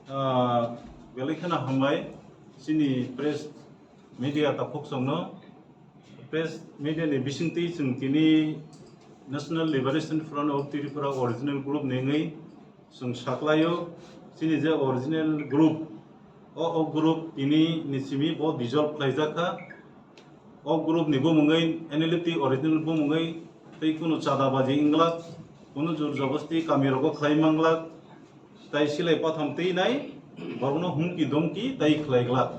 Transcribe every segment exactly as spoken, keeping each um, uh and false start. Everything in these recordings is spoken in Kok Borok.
Ah, belai kheno hambai chini press media takhuk chwngno. Press media ni bisingtwi chwng tini National Liberation Front of Tripura original group ni wngwi chwng saklaio. Chini je original group, o, o group tini ni simi bo dissolve khlaijak kha. O group ni bumungwi, N L F T original bumungwi tei kunu chadabaji wnglak, kunu jur jobosti kami rogo khlai manglak, tai silai patham twi nai, borokno humki domki tai khlai glak.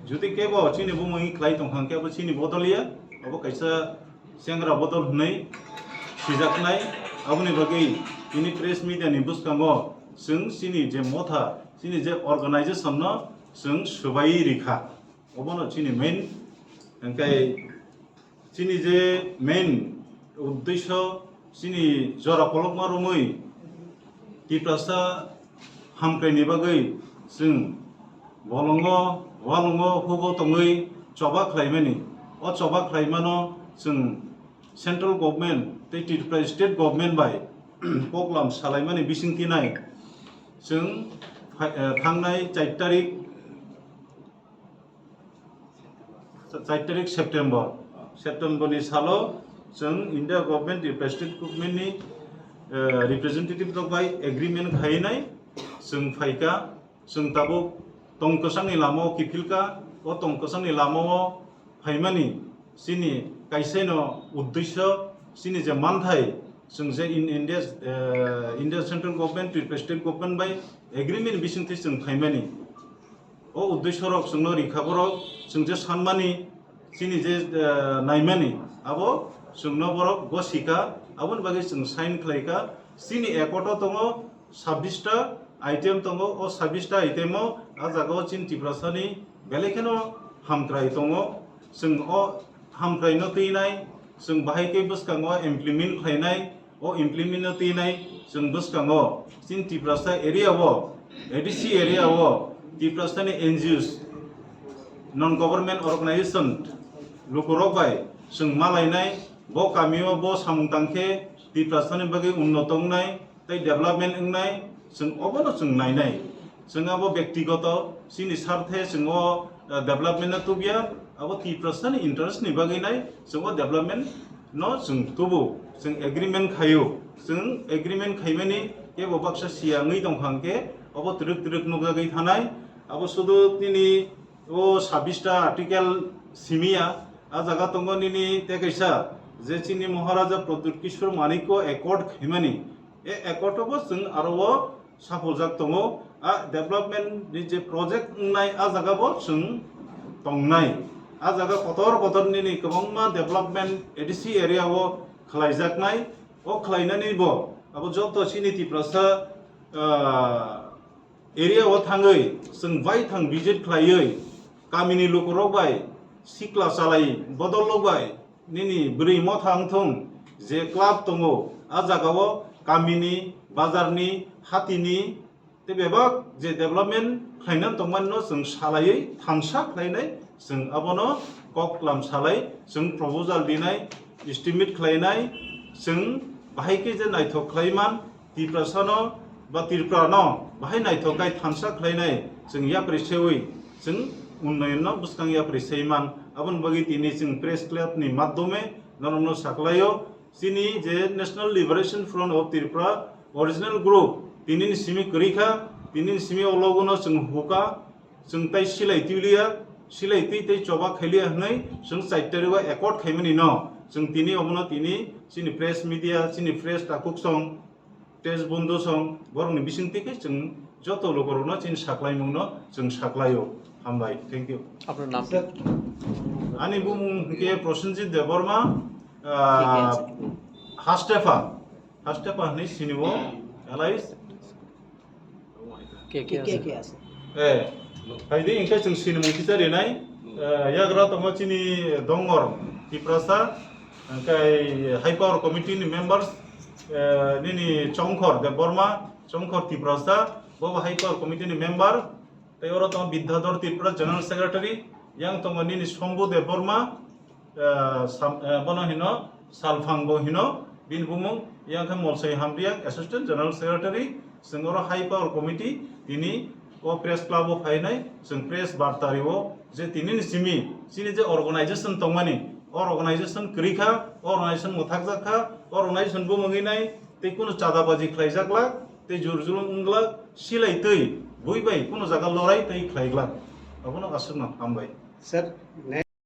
Jodi kebo chini bumungwi khlai tongkha khe abo chini bodol ya, abo kaisa chengra bodol hwnwi sijaknai. Aboni bagwi tini press media ni bwskango chwng chini je motha, chini je organization no chwng swbai rikha. Obono chini main, hwnkhe chini je main uddesyo chini jora kolokma romwi Tiprasa hamkraini bagwi chwng bolongo, walongo, hugo tongwi choba khlaimani. O choba khlaimano chwng central government tei Tripura state government bai koklam salaimani bisingtwi nai chwng phai-, eh, thangnai char tarik char tarik September, September ni salo chwng India government, Tripura state government ni, eh, representative rok bai agreement khainai chwng phaikha, chwng tabuk tong kwchangni lama o kiphilkha. O tong kwchangni lama o phaimani chini kaisa no uddesyo, chini je manthai chwng je in India, eh, India central government, Tripura state government bai agreement bisingtwi chwng phaimani. O uddesyo rok chwngno rikha borok, chwng je sanmani, chini je, eh, naimani, abo chwngno borok gosika, aboni bagwi chwng sign khlaikha. Chini accord o tongo sabbish ta item tongo, o sabbish ta item o a jaga o chini Tiprasani belai kheno hamkrai tongo. Chwng o hamkraino twinai, chwng bahai khe bwskango implement khlainai, o implement no twinai chwng bwskango chini Tiprasa area o, A D C area o Tiprasani N G Os, non government organization, lukurok bai chwng malainai, bo kamio bo samung tangkhe Tiprasani bagwi unnoto wngnai tei development wngnai, chwng obono chwng nainai. Chwng abo bektigoto chini sarthe chwng o, eh, development no tubya, abo Tiprasani interest ni bagwi nai chwng o development no chwng tubu, chwng agreement khaio. Chwng agreement khaimani kebo baksa siya wngwi tongkha hwnkhe obo twrwk twrwk nukjagwi thanai. Abo sudu nini o sabbish ta article simiya, a jaga tongo nini tei kaisa je chini Maharaja Pradyut Kishore Manikya accord khaimani, e accord o bo chwng aro o saphuljak tongo. A development ni je project wngnai, a jaga bo chwng tongnai. A jaga kotor kotor nini kwbangma development A D C area o khlaijaknai. O khlainani bo abo joto chini Tiprasa, ah, area o thangwi chwng baithang visit khlaiwi kamini lukurok bai sikla chalai bodol rok bai nini bwrwi motha wngthung je club tongo, a jagao kamini, bazarni, hatini tei bebak je development khlainani tongmani no chwng salaiwi thansa khlainai, chwng abono kok tlam salai, chwng proposal dinai, estimate khlainai, chwng bahai khe je naithok khlaiman, Tiprasano ba Tripurano bahai naithok khai thansa khlainai chwng yapri sewi chwng unnayonno bwskang yapri seiman. Aboni bagwi tini chwng press club ni madhyome norokno saklaio. Chini je National Liberation Front of Tripura original group tini ni simi kwrwi kha, tini ni simi o logo no chwng hukha, chwng tai silai twi liya, silai twi tei choba khai liya hwnwi chwng char tarik o accord khaimani no chwng tini omono tini chini press media, chini press takhuk song, press bondhu song, borokni bisingtwi khe chwng joto lukurokno chini saklaimungno chwng saklaio. Hambai, thank you. আপনার নাম কি? Ani bumung hwnkhe Prosenjit Debbarma, ah, Hastepha, Hastepha hwnwi sinio, Alice. কে কে কে আছে? কে আছে? Eh, hai di, hwnkhe chwng sinimung kisa rinai, eh, yagra tongo chini Dongor Tiprasa, hwnkhe High Power Committee ni members, eh, nini Chongkhor Debbarma, Chongkhor Tiprasa, bo bo High Power Committee ni member, tei oro tongo Bidyadhor Tripura General Secretary, yang tongo nini Shambhu Debbarma, eh, sam-, eh, bono hino Salphang bo hino, bini bumung, yang khe Molsoi Hamriang, Assistant General Secretary, Chwng oro high power committee tini o press club o phainai chwng press barta rio je tini ni simi chini je organization tongmani o organization kwrwi kha, o organization mwthakjak kha, o organization bumungwi nai tei kunu chadabaji khlaijakla tei jurjulung wngla silai twi bui bai kunu jaga lorai tei khlaiglak abono aswkno hambai. Sir,